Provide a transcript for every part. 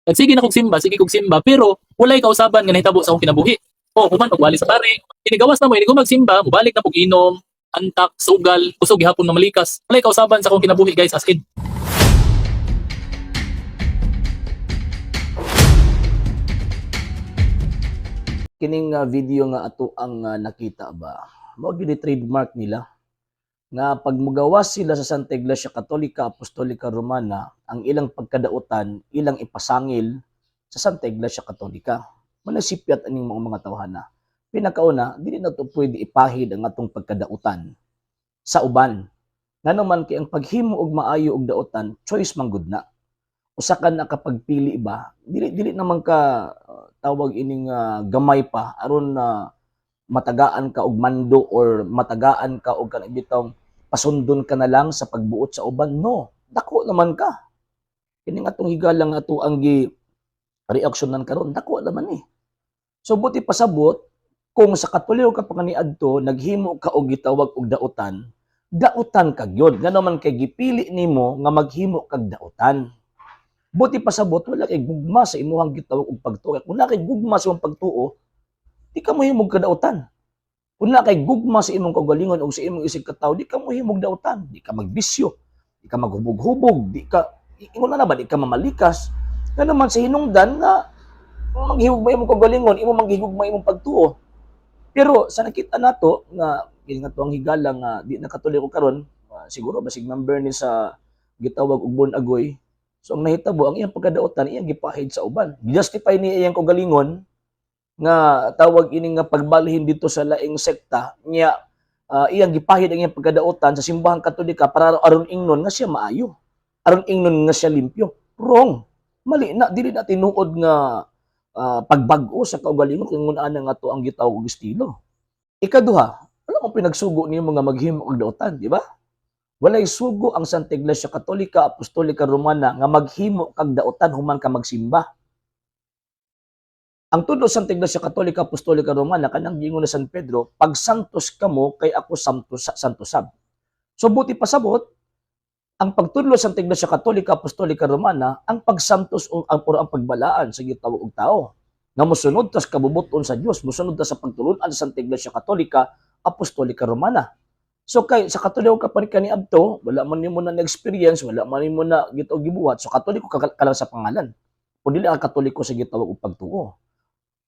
Nagsige na kog simba, sige kog simba, pero walay kausaban nga nahitabo sa akong kinabuhi. O, human pagwali sa pare, inigawas na mo, inig magsimba, mubalik na pog inom, antak, sugal, kusog gihapon na malikas. Walay kausaban sa akong kinabuhi, guys, as in. Kining video nga ato ang nakita ba, mao gyud ni trademark nila nga pag mugawas sila sa Santa Iglesia Katolika Apostolika Romana, ang ilang pagkadautan ilang ipasangil sa Santa Iglesia Katolika. Manasipyat aning mga tawhana. Pinakauna, dili na to pwede ipahid ang atong pagkadautan sa uban, ngano man kay ang paghimo og maayo og dautan, choice man gud na. Usa ka nakapagpili ba, dili dili naman ka tawag ining gamay pa aron na matagaan ka og mando or matagaan ka og kanang bitawng pasundon ka na lang sa pagbuot sa uban. No, dako naman ka. Kining atong higala nga ato ang gi reaksyonan karon, dako naman eh. So buti pasabot, kung sa Katoliko ka pa kaniadto naghimo ka og gitawag og dautan, dautan ka gyud, ngano man kay gipili nimo nga maghimo kag dautan. Buti pasabot, wala kay gugma sa imuhang gitawag og pagtuo. Kung naa kay gugma sa imong pagtuo, di ka mohimog kadautan. Kung naa kay gugma sa imong kaugalingon o sa imong isig katawo, di ka mohimog dautan, di ka magbisyo, di ka maghubog-hubog, di ka ingon na ba, di ka mamalikas. Ngano man sa hinungdan nga maghihugma imong kaugalingon, imo manghihugma imong pagtuo. Pero sa nakita nato nga kini nga tuang higala nga di na Katoliko karon, siguro basig member ni sa gitawag og Born Agoy. So ang nahitabo, ang iyang pagkadautan iyang gipahid sa uban. Justify niya iyang kaugalingon nga tawag ini nga pagbalhin dito sa laing sekta niya, iyang gipahid ang iyang pagkadautan sa Simbahang Katolika para aron ingnon nga siya maayo, aron ingnon nga siya limpyo. Wrong, mali na, dili na tinuod nga pagbag-o sa kaugalingon kung ingon ana nga to ang gitawag og estilo. Ikaduha, wala mo pinagsugo niyo mga maghimo og dautan, di ba? Walay sugo ang Santa Iglesia Katolika Apostolika Romana nga maghimo kag dautan human ka magsimba. Ang tudlo sa Santa Iglesia Katolika Apostolika Romana, kanang giingon na San Pedro, "Pagsantos kamo kay ako santos, santo sab." So buti pasabot, ang pagtudlo sa Santa Iglesia Katolika Apostolika Romana, ang pagsantos o ang, or ang pagbalaan sa gitawag og tao nga mosunod tas kabubuton sa Dios, mosunod ta sa pagtulun-an sa Santa Iglesia Katolika Apostolika Romana. So kay sa Katoliko ka pa kaniadto, wala man nimo na experience, wala man nimo na gitawag gibuhat. So Katoliko ka lang sa pangalan. Kung dili ka Katoliko sa gitawag og pagtuo.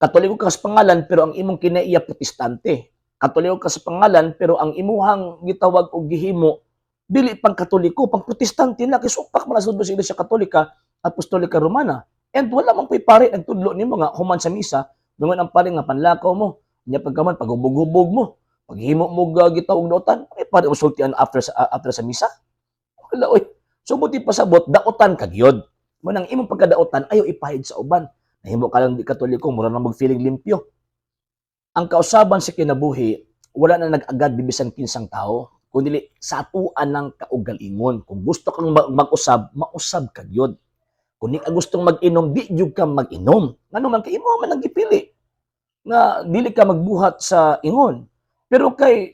Katoliko ka sa pangalan pero ang imong kinaiya Protestante. Katoliko ka sa pangalan pero ang imuhang gitawag og gihimo dili pang Katoliko, pang Protestante na, kay supak man sa Iglesia Katolika Apostolika Romana. And wala man po'y pare nagtudlo nimo nga human sa misa, dungan ang pare nga panlakaw mo, nya pagkaman paghubog-hubog mo, paghimo mo gitawag dautan, ay pare usultian after sa misa. Wala oy. So buti pasabot, dautan ka gyud. Mo nang imong pagkadautan ayo ipahid sa uban. Nahimo ka lang di Katoliko, mura na mag-feeling limpyo. Ang kausaban sa kinabuhi, wala na nag-agad bibisan kinsang tao, kundi sa atuan ng kaugalingon. Kung gusto kang mag-usab, mausab ka gyud. Kung di ka gustong mag-inom, di gyud ka mag-inom. Ngano man kay imo man ang gipili nga dili ka magbuhat sa ingon. Pero kay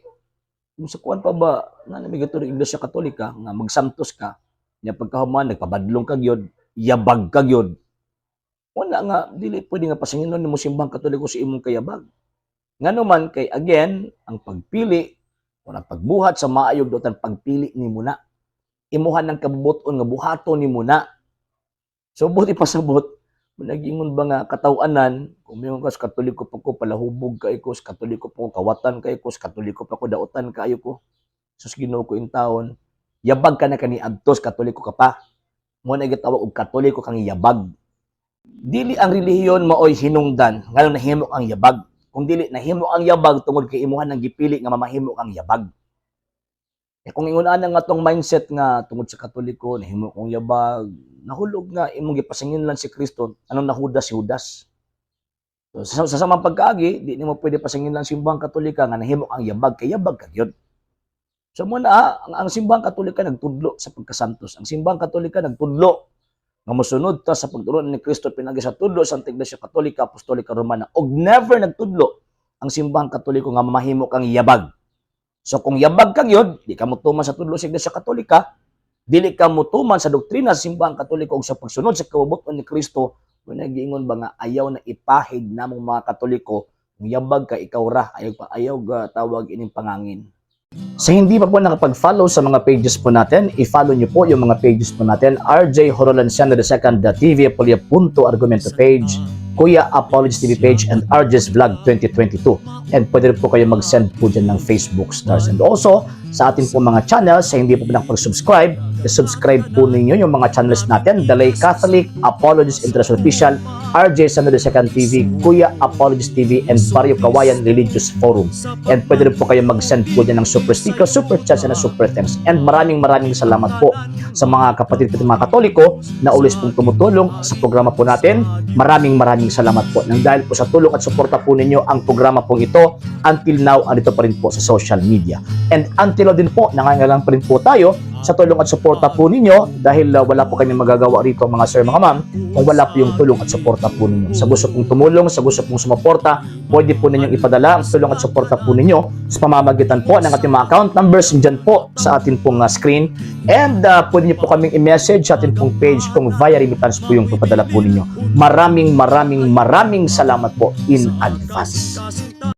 kung sa kuan pa ba, nga na may Iglesia Katolika nga magsantos ka, nya pagkahuman nagpabadlong ka gyud, yabag ka gyud. Wala nga dili pwede nga pasinginon nimo Simbahang Katoliko sa imong kayabag. Ngano man kay again, ang pagpili o ang pagbuhat sa maayog dautan, pagpili nimo na. Imuhan ng kabubuton nga buhaton nimo na. So buti pasabot, nagingon ba nga katawanan, kung mingon ka sa Katoliko pa ko, palahubog kaayo ko, sa Katoliko pa ko, kawatan kaayo ko, sa Katoliko pa ko, dautan kaayo ko. Sus, Ginoo ko in taon, yabag ka na kaniadto, sa Katoliko ka pa. Mo na gitawag og Katoliko kang yabag. Dili ang relihiyon maoy hinungdan nganong nahimo kang yabag. Kung dili nahimo ang yabag tungod kay imuhan ang gipili nga mamahimo kang yabag. Eh kung ingon ana nga tong mindset nga tungod sa Katoliko nahimo kong yabag, nahulog nga imong gipasingin lang si Kristo, anong nahudas si Judas. So, sa samang pagkaagi, di nimo pwede pasingin lang Simbahang Katolika nga nahimo ang yabag, kay yabag ka gyud. So muna ang Simbahang Katolika nagtudlo sa pagkasantos. Ang Simbahang Katolika nagtudlo nga mosunod ta sa pagtulon ni Kristo pinagi sa tudlo sa Santa Iglesia Katolika Apostolika Romana, og never nagtudlo ang Simbahang Katoliko nga mamahimo kang yabag. So kung yabag ka gyud, di ka motuman sa tudlo sa Iglesia Katolika, dili ka motuman sa doktrina sa Simbahang Katoliko ug sa pagsunod sa kabubut-on ni Kristo, Kung nagiingon ba nga ayaw na ipahid namong mga Katoliko, kung yabag ka, ikaw ra, ayaw pa ayaw ga tawag ining pangangin. Sa hindi pa po nakapag-follow sa mga pages po natin, i-follow niyo po yung mga pages po natin: RJ Horolanciano II TV, Apolia Punto Argumento page, Kuya Apologies TV page, and RJ's Vlog 2022. And pwede rin po kayo mag-send po dyan ng Facebook stars. And also, sa ating po mga channels, sa hindi po nakapag-subscribe, subscribe po ninyo yung mga channels natin: Dalay Catholic, Apologies International Official, RJ Sano II TV, Kuya Apologies TV, and Barrio Kawayan Religious Forum. And pwede rin po kayo mag-send po dyan ng super sticker, super chats, and super thanks. And maraming maraming salamat po sa mga kapatid ko, mga Katoliko na always pong tumutulong sa programa po natin. Maraming maraming salamat po. Nang dahil po sa tulong at suporta po ninyo, ang programa pong ito until now andito pa rin po sa social media. And until now din po, nangangailangan pa rin po tayo sa tulong at suporta po ninyo dahil wala po kami magagawa rito, mga sir, mga ma'am, kung wala po yung tulong at suporta po ninyo. Sa gusto pong tumulong, sa gusto pong sumuporta, pwede po ninyong ipadala ang tulong at suporta po ninyo sa pamamagitan po ng ating mga account numbers dyan po sa ating pong screen. And pwede niyo po kaming i-message sa ating pong page kung via remittance po yung papadala po ninyo. Maraming maraming maraming salamat po in advance.